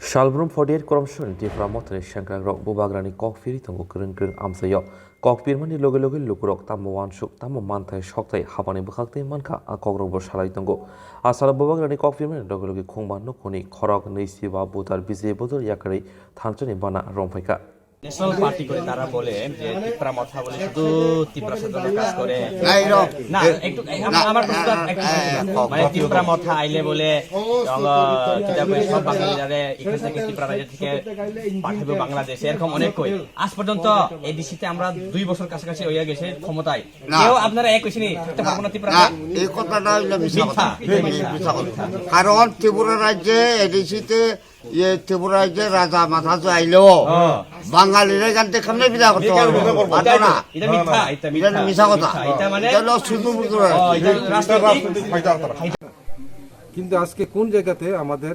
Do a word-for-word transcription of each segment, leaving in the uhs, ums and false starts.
Salbrum forty-eight Koromsoni Tipra Mothani sengkrakrok bubagrani kok phiri tongo kwrwng kwrwng amchaio. Kok phirmani loge loge lukurok tamo uansuk, tamo manthai sokthai habani bwkhak tei mankha, a kokrokbo salai tongo. A salo bubagrani kok phirmani loge loge khungba nukhungni khorok nwi siba butar bijai bodol yakarwi thanchani bana romphaikha. National party করে তারা বলে যে তিপ্রা মথা বলে শুধু তিপ্রা সাথে কাজ করে। না, এরকম, না, এ, একটু, এ, না, আমার প্রশ্ন না, একটু, না, না, মানে না, তিপ্রা মথা আইলে বলে, আহ, কিতা কই, সব বাঙালিরারে এখান থেকে তিপ্রা রাজ্য থেকে পাঠাবো বাংলাদেশে, এরকম অনেক কই। আজ পর্যন্ত এডিসিতে আমরা দুই বছর কাছাকাছি হইয়া গেছে ক্ষমতায়। না। কেউ আপনারা এক হইছেনি, থাকতে পারবো না তিপ্রা না, রাজ্যে? এই কথাটা হইলো মিছা কথা। মিথ্যা, এটা মিথ্যা। মিথ্যা কথা। কারণ ত্রিপুরা রাজ্যে এডিসিতে ইয়ে ত্রিপুরায় যে রাজা মাথা যে আইলো, হ্যাঁ। বাঙালিরা এখান থেকে কেমনে বিদায় করতে বিদায় পারবে? করবে। পারবে না। এটা মিথ্যা, এটা এটা মিথ্যা। মিছা কথা। মিথ্যা, এটা মানে এটা হলো শুধু বুঝতে পারবে। ও, এটা রাজনৈতিক রাজনৈতিক ফায়দা তারা। কিন্তু আজকে কোন জায়গাতে আমাদের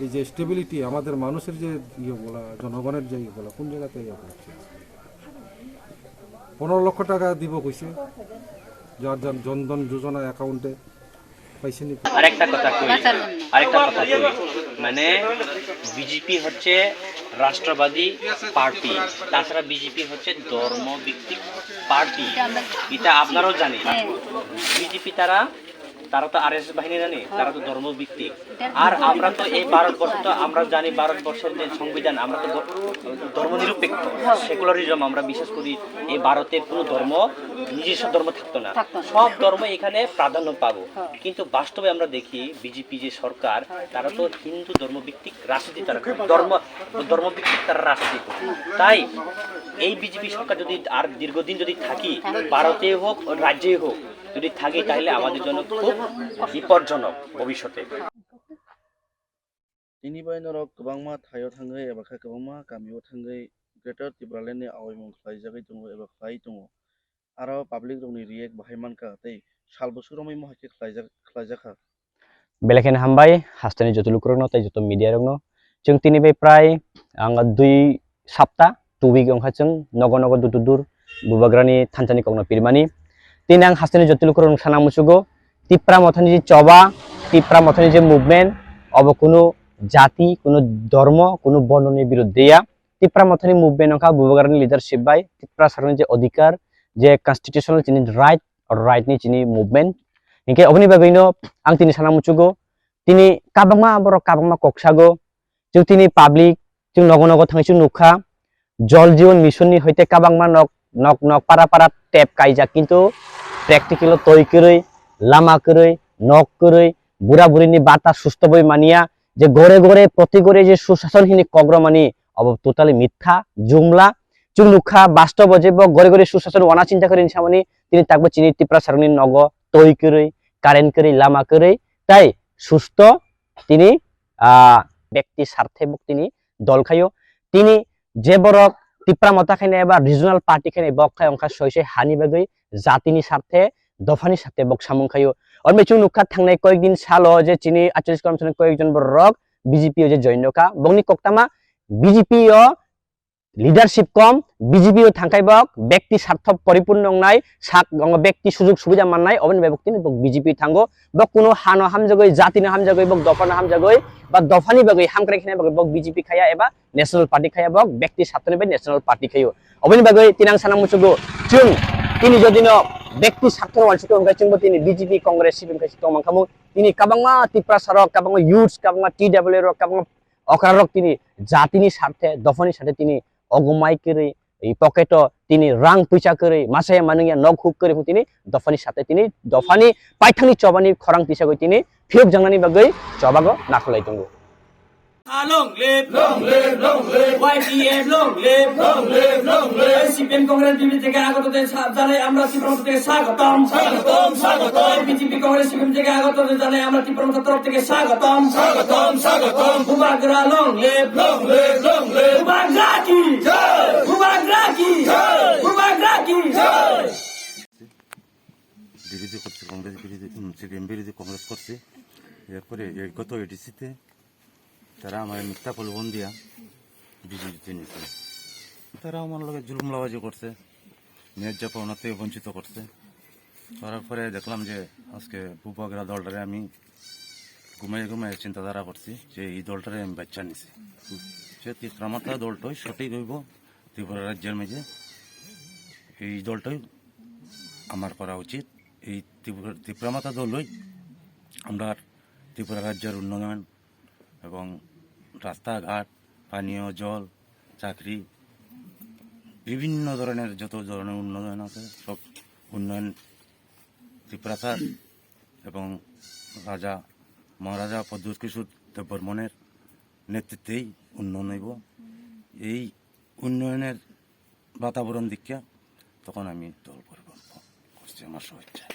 এই যে স্টেবিলিটি, আমাদের মানুষের যে ইয়েগুলা, জনগণের যে ইয়েগুলা, কোন জায়গাতে ইয়ে করছে? পনেরো লক্ষ টাকা দিব কইছে, যার যার জনধন যোজনা অ্যাকাউন্টে। আরেকটা কথা কই, আরেকটা কথা কই, মানে বিজেপি হচ্ছে রাষ্ট্রবাদী পার্টি, তাছাড়া বিজেপি হচ্ছে ধর্ম ভিত্তিক পার্টি। এটা আপনারাও জানি। বিজেপি তারা, তারা তো আরএসএস বাহিনী জানি, তারা তো ধর্ম ভিত্তিক। আর আমরা তো এই ভারতবর্ষ তো আমরা জানি ভারতবর্ষের যে সংবিধান, আমরা তো ধ-, ধর্ম নিরপেক্ষ, সেকুলারিজম আমরা বিশ্বাস করি। এই ভারতে কোনো ধর্ম, নিজস্ব ধর্ম থাকতো না। থাকতো না। সব ধর্ম এখানে প্রাধান্য পাবো। হ্যাঁ। কিন্তু বাস্তবে আমরা দেখি বিজেপি যে সরকার, হ্যাঁ। তারা তো হিন্দু ধর্মভিত্তিক রাজনীতি তারা করে। ধর্ম, ধর্মভিত্তিক তারা রাজনীতি করে। তাই এই বিজেপি সরকার যদি আর দীর্ঘদিন যদি থাকি, ভারতে হোক, রাজ্যে হোক, যদি থাকি, তাহলে আমাদের জন্য খুব বিপজ্জনক ভবিষ্যতে। Tini bai norok kwbangma thaio thangwi eba khe kwbangma kamio thangwi Greater Tipraland ni aoimung khlaijagwi tongo eba khlai tongo. Aro public rokni react bahai mankha tei sal bwswk romwi mohai khe khlaijak, khlaijakha. Belai kheno hambai hasteni joto lukurokno tei joto media rokno. Chwng tini bai prai ang dui sapta, two week wngkha chwng nogo nogo dur dur dur bubagrani thanchani kokno pirmani. Tini ang hasteni joto lukurokno sana muchugo, Tipra Mothani je choba, Tipra Mothani je movement, obo kunu jati, kunu dhormo, kunu bornoni biruddhe ya. Tipra Mothani movement wngkha bubagrani leadership bai Tipra saroni je odhikar, je constitutional chini right, right ni chini movement. Hinkhe oboni bagwino ang tini sana muchugo, tini kabangma borok kabangma kok sago, chwng tini public, chwng nogo nogo thangwi chwng nukha, Jal Jeevan Mission ni hoite kabangma nok, nok, nok, para, para tap kaijak, kintu practical o twi kwrwi, lama kwrwi, nok kwrwi, bura buri ni bata susto bai manya, je gore gore, proti gore je susason hini kok romani, obo totally mitha, jumla. Chwng nukha, bastobo je bo gore gore susason wana chinta kwrwi ni samani, tini takbo chini Tiprasa rokni nogo twi kwrwi, current kwrwi, lama kwrwi, tai susto tini, ah, bekti sarthe buk tini dol khaio. Tini je borok Tipra Motha khaina eba regional party khaina bok khai wngkha soi soi hani bagwi jatini sarthe, dophani sarthe bok samung khaio. Oro chwng nukha thangnai koyek din salo je chini aitchallis Komsoni koyek jon borok B J P o je join nokha. Bokni koktama B J P o leadership kom, B J P o thangkhai bok bekti sartho poripurno wngnai, sak, bekti sujug subida mannai, oboni bai bok tini bok B J P thango. Bok kuno hano hamjagwi, jatino hamjagwi, bok dophano hamjagwi, ba dophani bagwi hamkrai khaina bagwi bok B J P khaiya eba National Party khaiya, bok bekti sarthoni bai National Party khaio. Oboni bagwi tini ang sana muchugo, chwng tini jodino bekti sarthoni wansukhe hwnkhe chwngbo tini B J P, Congress, C P M khai tongmang khamu. Tini kabangma Tiprasa rok, kabangma youths, kabangma T W A rok, kabangma okra rok tini jatini sarthe, dophani sarthe tini ogomai kwrwi, i pocket o tini rang puisa kwrwi, masa ya manung ya nok huk kwrwi phung tini dophani sarthe tini dophani paithakni chobani khorang tisagwi tini phiyok jangnani bagwi chobago nakholai tongo. Long live, long live, long live. Y P F long live, long live, long live. C P M Congress B J P থেকে আগত জানাই আমরা ত্রিপুরা থেকে স্বাগতম, স্বাগতম, স্বাগতম। বিজেপি কংগ্রেস সিপিএম থেকে আগত জানাই আমরা ত্রিপুরা তরফ থেকে স্বাগতম, স্বাগতম, স্বাগতম। বুবাগ্রা long live, long live, long live. বুবাগ্রা কি জয়, বুবাগ্রা কি জয়, বুবাগ্রা কি জয়। বিরোধী করছে কংগ্রেস, বিরোধী, উম, সিপিএম বিরোধী কংগ্রেস করছে। এরপরে এই গত এডিসিতে তারা আমার মিথ্যা প্রলোভন দিয়া বিজেপিতে নিয়েছে। তারা আমার লগে জুলুম লাবাজি করছে, ন্যায্য পাওনা থেকে বঞ্চিত করছে। করার পরে দেখলাম যে আজকে বুবাগ্রা দলটারে আমি ঘুমাই ঘুমাই চিন্তাধারা করছি যে এই দলটারে আমি বাচ্চা নিছি। সে তিপ্রা মাতা দলটাই সঠিক হইব ত্রিপুরা রাজ্যের মাঝে। এই দলটাই আমার করা উচিত। এই ত্রিপুরা, তিপ্রা মাতা দলই আমরা ত্রিপুরা রাজ্যের উন্নয়ন এবং রাস্তাঘাট, পানীয় জল, চাকরি, বিভিন্ন ধরনের যত ধরনের উন্নয়ন আছে, সব উন্নয়ন ত্রিপ্রাসাদ এবং রাজা, মহারাজা প্রদ্যোৎ কিশোর দেববর্মনের নেতৃত্বেই উন্নয়ন হইব। এই উন্নয়নের বাতাবরণ দেখিয়া তখন আমি দল পরিবর্তন করছি। আমার শুভেচ্ছা।